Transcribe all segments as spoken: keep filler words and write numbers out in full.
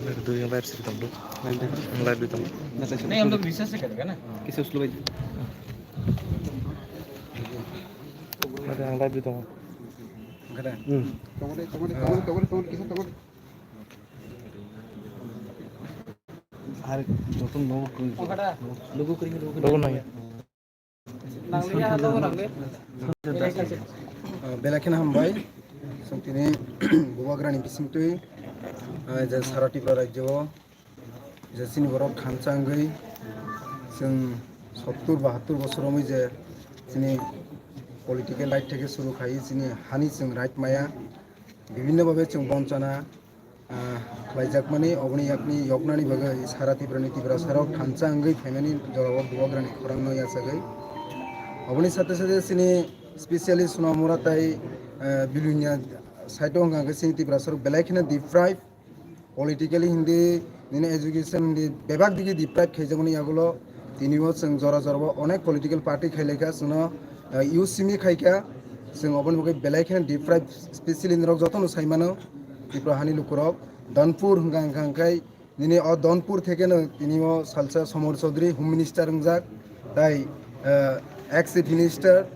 Live dui, live sri tong. Live dui tong. नहीं, हम लोग रिसर्च से करेगा ना। किसे उसलो भाई? Live dui tong. Kada? Hmm. Tomare, tomare, tomare, tomare, tomare, kisa tomare. Are, joto no kuri. Logo kuri, logo kuri. Logo nang. Ah, belai kheno hambai. Chwng tini bubagrani bisingtwi, ah, je sara Tripura rajyo o je chini borok thansa wngwi chwng sottur bahattur bosor romwi je chini political right theke suru khai chini hani chwng right maya, bibhinno bhabe chwng bonchana, ah, khlaijakmani, oboni yakni yoknani bagwi sara Tiprani Tiprasarok thansa wngwi phaimani jorao bubagrani khorangno yachagwi. Oboni sate sate chini specially Sonamura tai, ah, Bilonia side o hwnkha hwnkhe chini Tiprasarok belai kheno deprive, politically hindi, nini education hindi bebak digi deprive khaijakmani yagulo tini o chwng jora jora o onek political party khailaikha chwngno, ah, U C M khaikha, chwng oboni bagwi belai kheno deprive, specially norok jotono saimano. Tripura hani lukurok, Donpur hwnkha hwnkha hwnkhe nini o Donpur thekeno tini o salsa Somor Chaudhary Home Minister wngjak, tai, ah, ex Chief Minister,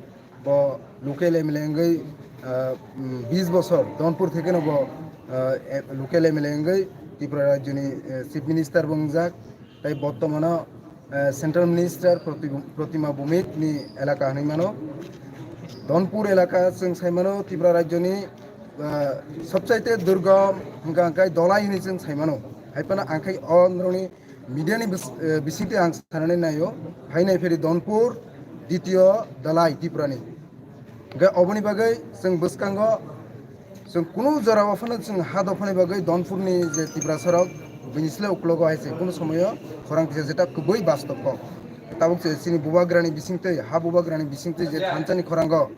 bo local M L A wngwi, ah, mm, bis bosor Donpur thekeno bo, ah, e-, local M L A wngwi Tripura rajyoni, eh, Chief Minister bo wngjak, tai bortomano, eh, Central Minister Proti-, Protima Bhumik ni elaka hinwi mano. Donpur elaka chwng sai mano Tripura rajyoni, ah, sobchaite durgom hwnkha hwnkhe Dhalai hinwi chwng sai mano. Hai phano ang khai o norokni media ni bis-, eh, bisingtwi ang sanani naio, hai nai pheri Donpur, ditio Dhalai Tripura ni. Hwnkhe oboni bagwi chwng bwskango chwng kunu jora o phano chwng ha dophani bagwi Donpur ni je Tiprasarok bini sle uklogo hai se kunu somoyo khorang kisa jeta kwbwi bastop kok. Tabuk se chini bubagrani bisingtwi, ha bubagrani bisingtwi je thansa ni khorango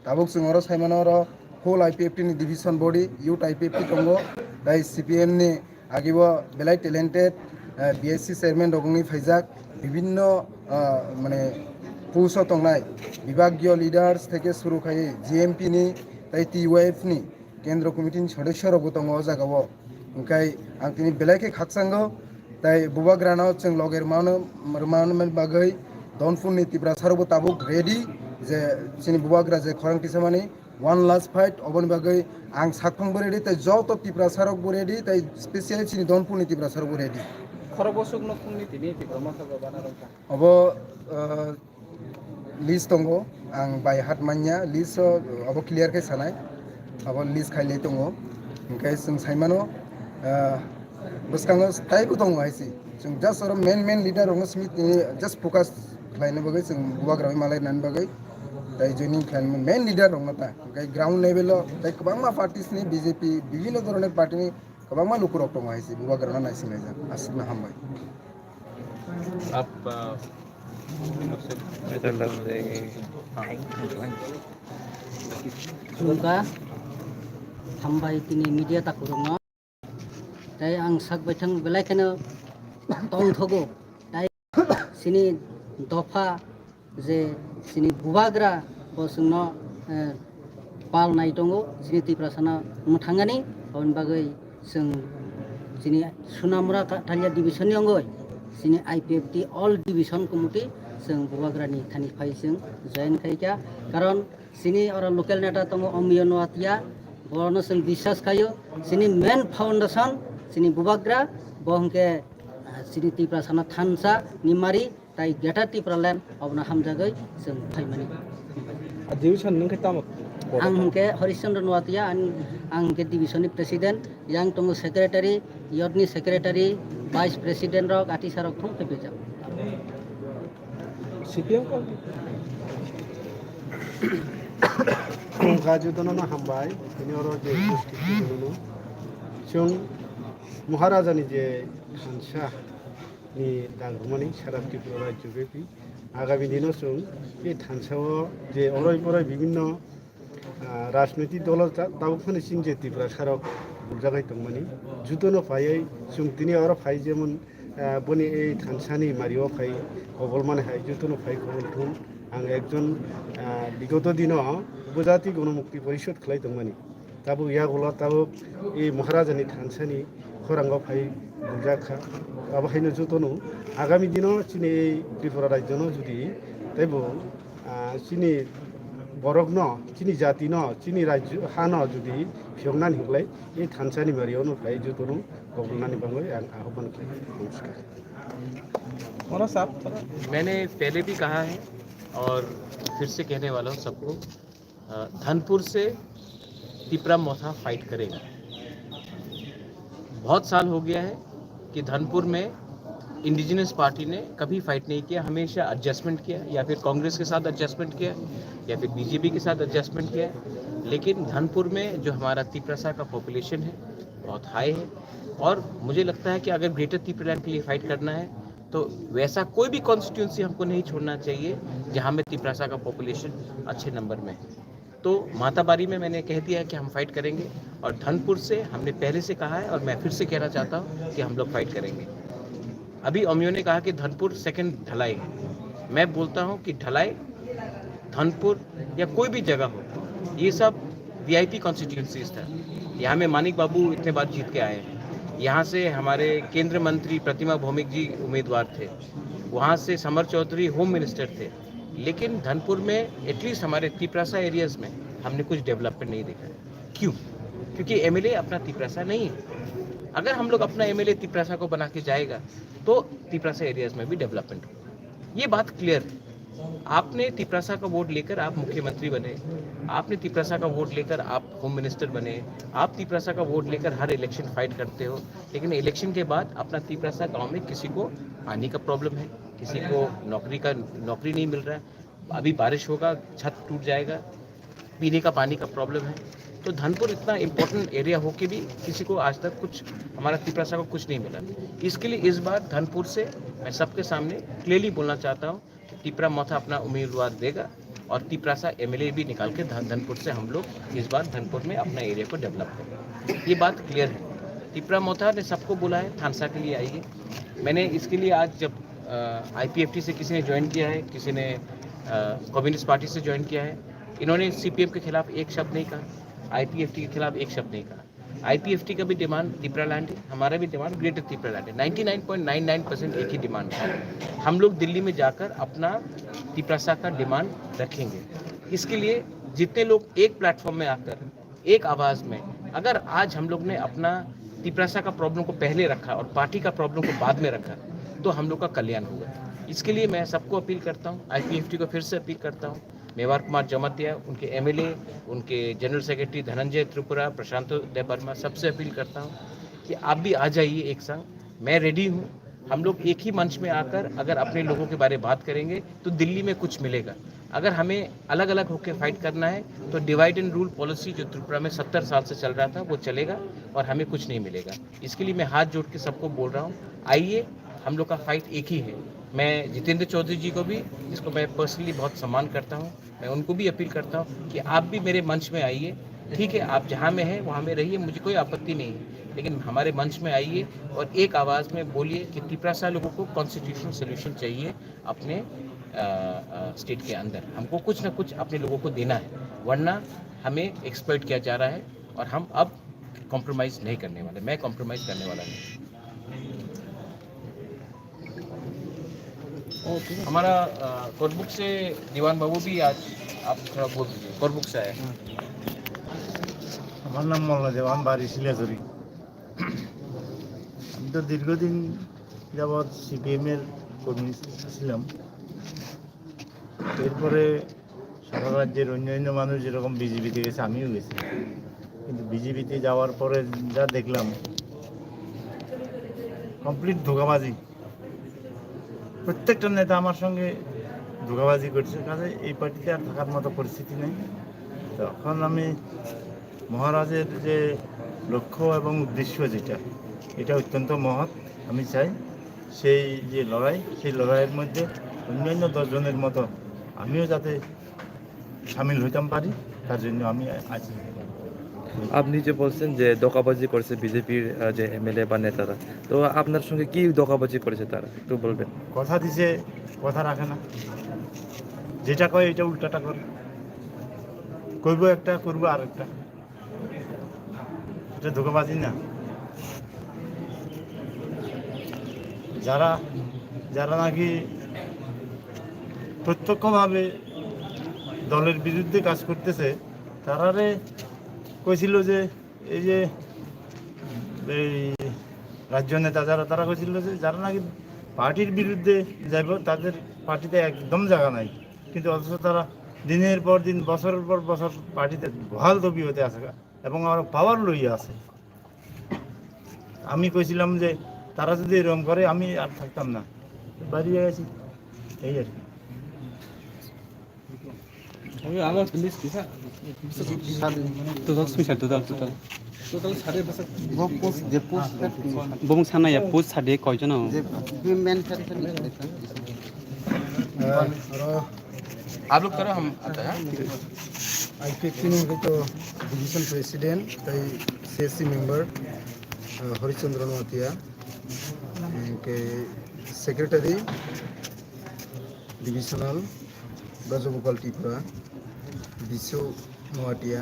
tabuk chwng oro sai mano oro whole I P F T ni division body, youth I P F T tongo, tai C P M ni agibo belai talented, eh, B S C chairman rok wngwi phaijak, bibhinno, ah, mane post o tongnai bibhagiyo leaders theke suru khai G M P ni tai T Y F ni kendro committee ni sodosyo rok bo tongo o jaga o. Hwnkhe ang tini belai khe khakchango, tai bubagrano chwng loge rwmano, rwmani bagwi Donpur ni Tiprasarok bo tabuk ready je chini bubagra je khorang tisamani one last fight, oboni bagwi ang sakphang bo ready, tai joto Tiprasarok bo ready, tai specially chini Donpur ni Tiprasarok bo ready. Khorok bosok no phungni tini Tipra Motha go bana rwkha. Obo, ah, list tongo, ang by heart manya, list o obo clear khe sanai, obo list khailai tongo, hwnkhe chwng saimano, ah, bwskango taibo tongo hai se, chwng just oro main main leader rokno simi tini just focus khlaina bagwi, chwng bubagra bai malai nani bagwi, tai joining khlaina main leader rokno ta, hwnkhe ground level o tai kwbangma parties ni B J P bibhinno dhoroner party ni kwbangma lukurok tongo hai se, bubagrano naisinglaijak. Aswkno hambai. Ap, ah, Khulumkha, hambai tini media takhurokno. Tai ang sak baithang belai kheno tongthogo. Tai chini dopha je chini bubagra bo chwngno, eh, pal nai tongo, chini Tiprasano mwthangani, aboni bagwi chwng chini Sonamura Tha-, Thalia division ni wngwi chini I P F T all division committee chwng bubagrani thani phai chwng join khaikha, karon chini oro local neta tongo Omiyo Noatia, borokno chwng biswas khaio, chini main foundation chini bubagra, bo hwnkhe, ah, chini Tiprasano thansa ni mari, tai Greater Tipraland obono hamjagwi chwng phaimani. A division nwng khe tamo? Ang hwnkhe Harish Chandra Noatia, ang, ang hwnkhe division ni president, yang tongo secretary, youth ni secretary, vice president rok, atisa rok thung phaipaijak. C P M ko? Gajudono no hambai, tini oro je post khe tini no. Chwng Maharaja ni je thansa ni dagrumani sara Tripura rajyo bepi agami dino chwng e thansa o je oroi poroi bibhinno, ah, rajnoitik dolo ta-, tabuk phano chini je Tiprasarok buljagwi tongmani, jutono phaiwi chwng tini oro phai jemon, ah, boni ei thansani mario phai kobol mani hai jutono phai kobol thung. Ang ekjon, ah, bigoto dino Upojati Gonomukti Porishod khlai tongmani. Tabuk yagulo tabuk i Maharajani thansani khorango phai buljak kha. Abo haino jotono agami dino chini ei Tripura rajyono jodi teibo, ah, chini borokno, chini jatino, chini rajyo hano jodi phiyoknani hinglai ei thansani mario no phai jotono kobolnani bagwi ang ahobhan khlai. Namaskar. Mono sir, thoda. मैंने पहले भी कहा है और फिर से कहने वाला हूँ सबको, अ, धनपुर से तिपरा मोथा फाइट करेगा। बहुत साल हो गया है कि धनपुर में इंडिजिनस पार्टी ने कभी फाइट नहीं किया, हमेशा एडजस्टमेंट किया, या फिर कांग्रेस के साथ एडजस्टमेंट किया, या फिर बीजेपी के साथ एडजस्टमेंट किया। लेकिन धनपुर में जो हमारा तिपरासा का पॉपुलेशन है, बहुत हाई है, और मुझे लगता है कि अगर ग्रेटर तिपरालैंड के लिए फाइट करना है, तो वैसा कोई भी कॉन्स्टिट्यूएंसी हमको नहीं छोड़ना चाहिए जहाँ में तिपरासा का पॉपुलेशन अच्छे नंबर में है। तो माताबारी में मैंने कह दिया है कि हम फाइट करेंगे, और धनपुर से हमने पहले से कहा है और मैं फिर से कहना चाहता हूँ कि हम लोग फाइट करेंगे। अभी अमियो ने कहा कि धनपुर सेकंड ढलाई है। मैं बोलता हूँ कि ढलाई धनपुर या कोई भी जगह हो, ये सब वीआईपी कॉन्स्टिट्यूएंसीज था। यहाँ में मानिक बाबू इतने बार जीत के आए हैं, यहाँ से हमारे केंद्रीय मंत्री प्रतिमा भौमिक जी उम्मीदवार थे, वहाँ से समर चौधरी होम मिनिस्टर थे, लेकिन धनपुर में एटलीस्ट हमारे तिपरासा एरियाज में हमने कुछ डेवलपमेंट नहीं देखा है। क्यों? क्योंकि एमएलए अपना तिपरासा नहीं है। अगर हम लोग अपना एमएलए तिपरासा को बना के जाएगा तो तिपरासा एरियाज में भी डेवलपमेंट होगा। ये बात क्लियर है। आपने तिपरासा का वोट लेकर आप मुख्यमंत्री बने, आपने तिपरासा का वोट लेकर आप होम मिनिस्टर बने, आप तिपरासा का वोट लेकर हर इलेक्शन फाइट करते हो, लेकिन इलेक्शन के बाद अपना तिपरासा गांव में किसी को पानी का प्रॉब्लम है, किसी को नौकरी का, नौकरी नहीं मिल रहा है, अभी बारिश होगा, छत टूट जाएगा, पीने का पानी का प्रॉब्लम है। तो धनपुर इतना इम्पोर्टेंट एरिया हो के भी किसी को आज तक कुछ, हमारा तिपरासा को कुछ नहीं मिला। इसके लिए इस बार धनपुर से मैं सबके सामने क्लियरली बोलना चाहता हूँ कि तिपरा मोथा अपना उम्मीदवार देगा और तिपरासा एमएलए भी निकाल के धन-, धनपुर से हम लोग इस बार धनपुर में अपना एरिया को डेवलप करेंगे। ये बात क्लियर है। तिपरा मोथा ने सबको बोला है, थानसा के लिए आइए। मैंने इसके लिए आज जब, अ, आईपीएफटी से किसी ने ज्वाइन किया है, किसी ने, अ, कम्युनिस्ट पार्टी से ज्वाइन किया है, इन्होंने सीपीएम के खिलाफ एक शब्द नहीं कहा, आईपीएफटी के खिलाफ एक शब्द नहीं कहा। आईपीएफटी का भी डिमांड तिपरालैंड है, हमारा भी डिमांड ग्रेटर तिपरालैंड है। Ninety nine point nine nine percent एक ही डिमांड है। हम लोग दिल्ली में जाकर अपना तिपरासा का डिमांड रखेंगे। इसके लिए जितने लोग एक प्लेटफॉर्म में आकर एक आवाज़ में, अगर आज हम लोग ने अपना तिपरासा का प्रॉब्लम को पहले रखा और पार्टी का प्रॉब्लम को बाद में रखा, तो हम लोग का कल्याण होगा। इसके लिए मैं सबको अपील करता हूँ, आईपीएफटी को फिर से अपील करता हूँ, मेवार कुमार जमातिया, उनके एमएलए, उनके जनरल सेक्रेटरी धनंजय त्रिपुरा, प्रशांत देबबर्मा, सबसे अपील करता हूँ कि आप भी आ जाइए एक संग। मैं रेडी हूँ। हम लोग एक ही मंच में आकर अगर अपने लोगों के बारे बात करेंगे तो दिल्ली में कुछ मिलेगा। अगर हमें अलग-अलग होकर फाइट करना है तो डिवाइड एंड रूल पॉलिसी जो त्रिपुरा में सत्तर साल से चल रहा था वो चलेगा और हमें कुछ नहीं मिलेगा। इसके लिए मैं हाथ जोड़ के सबको बोल रहा हूँ, आइए, हम लोग का फाइट एक ही है। मैं जितेंद्र चौधरी जी को भी, जिसको मैं पर्सनली बहुत सम्मान करता हूँ, मैं उनको भी अपील करता हूँ कि आप भी मेरे मंच में आइए। ठीक है, आप जहाँ में हैं वहाँ में रहिए, मुझे कोई आपत्ति नहीं है, लेकिन हमारे मंच में आइए और एक आवाज़ में बोलिए कि तिपरासा लोगों को कॉन्स्टिट्यूशनल सॉल्यूशन चाहिए अपने, अ, अ, स्टेट के अंदर। हमको कुछ ना कुछ अपने लोगों को देना है, वरना हमें एक्सप्लॉइट किया जा रहा है और हम अब कॉम्प्रोमाइज़ नहीं करने वाले। मैं कॉम्प्रोमाइज़ करने वाला नहीं। हमारा, अ, कोटबुक से दीवान बाबू भी आज आप थोड़ा बोल दीजिए, कोटबुक से आए हैं। আমার নাম মোল্লা দেওয়ান, বাড়ি শিলাচুরি। আমি তো দীর্ঘদিন যাবৎ সিপিএম এর কর্মী ছিলাম। এরপরে সারা রাজ্যের অন্যান্য মানুষ যেরকম বিজেপিতে গেছে, আমিও গেছি। কিন্তু বিজেপিতে যাওয়ার পরে যা দেখলাম, কমপ্লিট ধোঁকাবাজি। প্রত্যেকটা নেতা আমার সঙ্গে ধোঁকাবাজি করছে, কাজে এই পার্টিতে আর থাকার মতো পরিস্থিতি নেই। তখন আমি মহারাজের যে লক্ষ্য এবং উদ্দেশ্য যেটা, এটা অত্যন্ত মহৎ। আমি চাই সেই যে লড়াই, সেই লড়াইয়ের মধ্যে অন্যান্য দশজনের মতো আমিও যাতে সামিল হইতাম পারি, তার জন্য আমি আছি। আপনি যে বলছেন যে ধোঁকাবাজি করছে বিজেপির, আহ, যে এমএলএ বা নেতারা, তো আপনার সঙ্গে কি ধোঁকাবাজি করেছে তারা, একটু বলবেন? কথা দিছে, কথা রাখে না, যেটা কয় এটা উল্টাটা করে, কইবো একটা, করবো আরেকটা। এটা ধোঁকাবাজি না? যারা, যারা নাকি প্রত্যক্ষভাবে দলের বিরুদ্ধে কাজ করতেছে, তারারে কইছিল যে এই যে এই রাজ্য নেতা যারা, তারা কইছিল যে যারা নাকি পার্টির বিরুদ্ধে যাইব, তাদের পার্টিতে একদম জায়গা নাই। কিন্তু অথচ তারা দিনের পর দিন, বছরের পর বছর পার্টিতে বহাল তবিয়তে আছে এবং আরো পাওয়ার লইয়া আছে। আমি কইছিলাম যে তারা যদি এরকম করে, আমি আর থাকতাম না, বাড়ি গেছি। এই আর কি। Total soi sar, total, total. Total sade bwswk. Bo post, je post. Bumung sanaya post sade koijon o? Je, je main sade sade. Upload karo hum aata hai. I P F T ni hwnkhe to division president tai C S C member, uh, Harishchandra Noatia, hwnkhe secretary divisional Brajagopal Tripura, Bisu Noatia,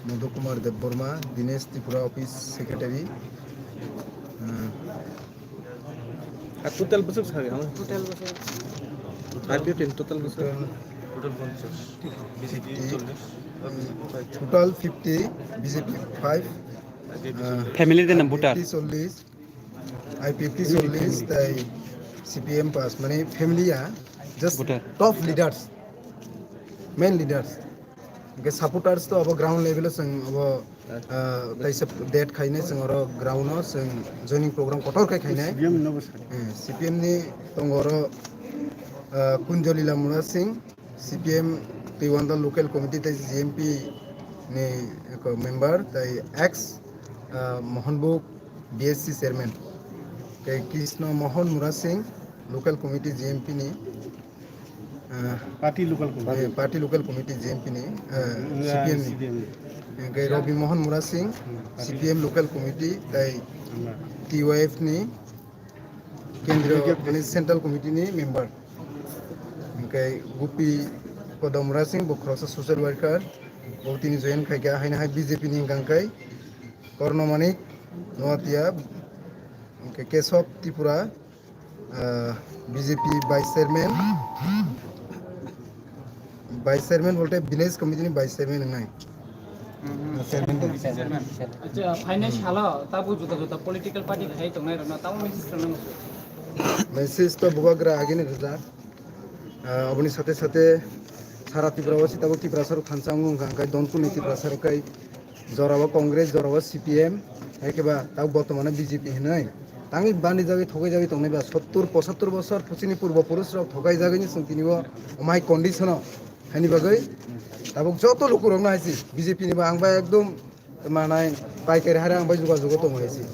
Madhu Kumar Debbarma, Dinesh Tripura office secretary, uh, Ar total bwswk sari, ha? Total bwswk. I P F T ni total bwswk? Total fifty, total fifty, B J P five, uh, Family de na voter? I P F T chollish, I P F T chollish, tai C P M pass, mane family ya, just Voter. Top leaders, main leaders. Hwnkhe supporters to abo ground level o chwng abo, ah, kaisa date khainai chwng oro ground o chwng joining program kotor khe khainai. C P M no bwsa. Eh, C P M ni tongo oro, ah, Kunjolila Murasing, C P M Twiwanda local committee tei G M P ni eko member tei ex, ah, Mohanbuk B S C chairman tei Krishna Mohon Murasing local committee G M P ni Ah, Party local committee. Eh, party local committee G M P ni, ah, Yeah, C P M ni. C P M. Hwnkhe Robi Mohan Murasing, Hmm, party. C P M local committee, tai Hmm. T Y F ni kendriyo, Executive. Mane central committee ni member. Hwnkhe Gupi Kodam Murasing, bo khoroksa social worker, bo tini join khaikha, haino hai B J P ni hwnkha hwnkhe Korno Manik Noatia, hwnkhe Kesab Tripura, Ah, B J P vice chairman, vice chairman bolte village committee ni vice chairman wngnai. Hmm. Chairman de. Chairman. Acha, finance hala tabuk juda juda political party khai tongnai rokno tamo message rwna muchung? Message to bubagra agini rwjak. Ah, oboni sate sate sara Tripura o si tabuk Tiprasa rok thansa wngkha, hwnkhe Donkuni Tiprasa rok kai Jorao Congress, jorao C P M, hai khe ba tabuk bortomano B J P hinwi tangwi bani jagwi thogai jagwi tongnai ba sottur pochattor bosor puchini purbo purush rok thogai jagwini chwng tini o omai condition o haini bagwi tabuk joto lukurokno hai si B J P ni ba ang ba ekdom manai paikari hare ang bai jugajugo tongo hai si.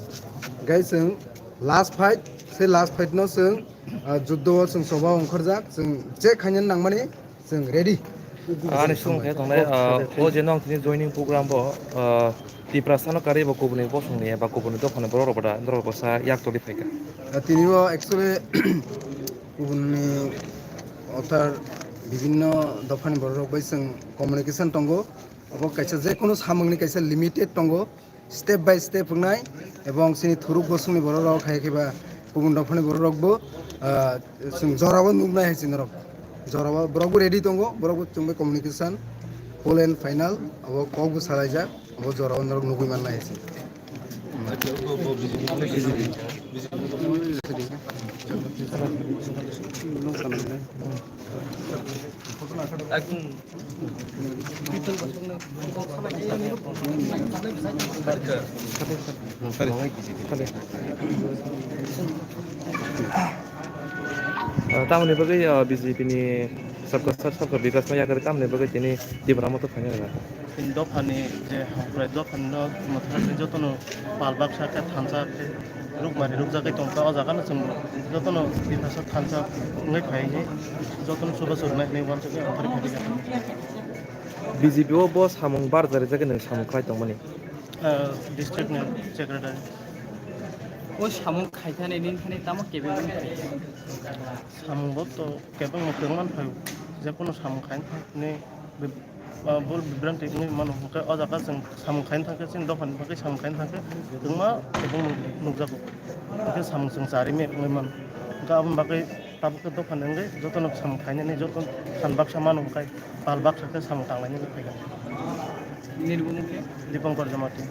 Gai chwng last fight, se last fight no chwng, ah, juddo o chwng choba ongkhorjak, chwng je khaina nangmani Chwng ready. Ani sung khe tongnai, ah, o je nong tini joining program bo, ah, Tiprasa no karwi bo kubuni bosong ni ba kubuni dopha ni borok rok bo da norok bwsa yak toli phaikha. Ah, tini o actually kubuni othar bibinno dopha ni borok rok bai chwng communication tongo. Obo kaisa je kunu samung ni kaisa limited tongo. Step by step wngnai, ebong chini thuruk bosongni borok rok, hai khe ba kubun dophani borok rok bo, ah, chwng jorao nuknai hai chini rok. Jorao borok bo ready tongo, borok bo chwng bai communication full and final, abo kok bo salaijak, abo jorao norok nugwi mannai hai chini. Ekdom Ah, tamoni bagwi, ah, B J P ni Sabka Sath Sabka Vikas no yakarwi tamoni bagwi tini Tipra Motha phaina rwna? Tini dophani je hamkrai dophani no motha jotono pal baksa khe thansa khe rukmani rukjagwi tongkha, o jaga no chwng jotono Tiprasa thansa wngwi phai hinwi jotono chubachu rwnai hinwi uansukwi ang phari kha. B J P o bo samung barjarijak hinwi samung khlai tongmani. Ah, district ni secretary. O samung khaithani nini thani tamo kebengwi phai? Samung bo to kebengno kwrwngmani phai, jekono samung khaini thani be-, ah, bul bibranti wngwi mano. Hwnkhe o jaga chwng samung khaina thangkhe, chini dophani bagwi samung khaina thangkhe, kwbangma kwbang nuk-, nukjago. Hwnkhe samung chwng charwi mano wngwi mano. Hwnkhe aboni bagwi tabuk khe dophani wngwi jotono samung khainani joto phan baksa mano hwnkhe pal baksa khe samung tanglainani phaikha. Nini bumu khe? Dipankar Jamatia.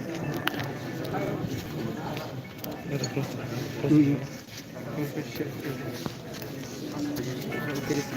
Hmm.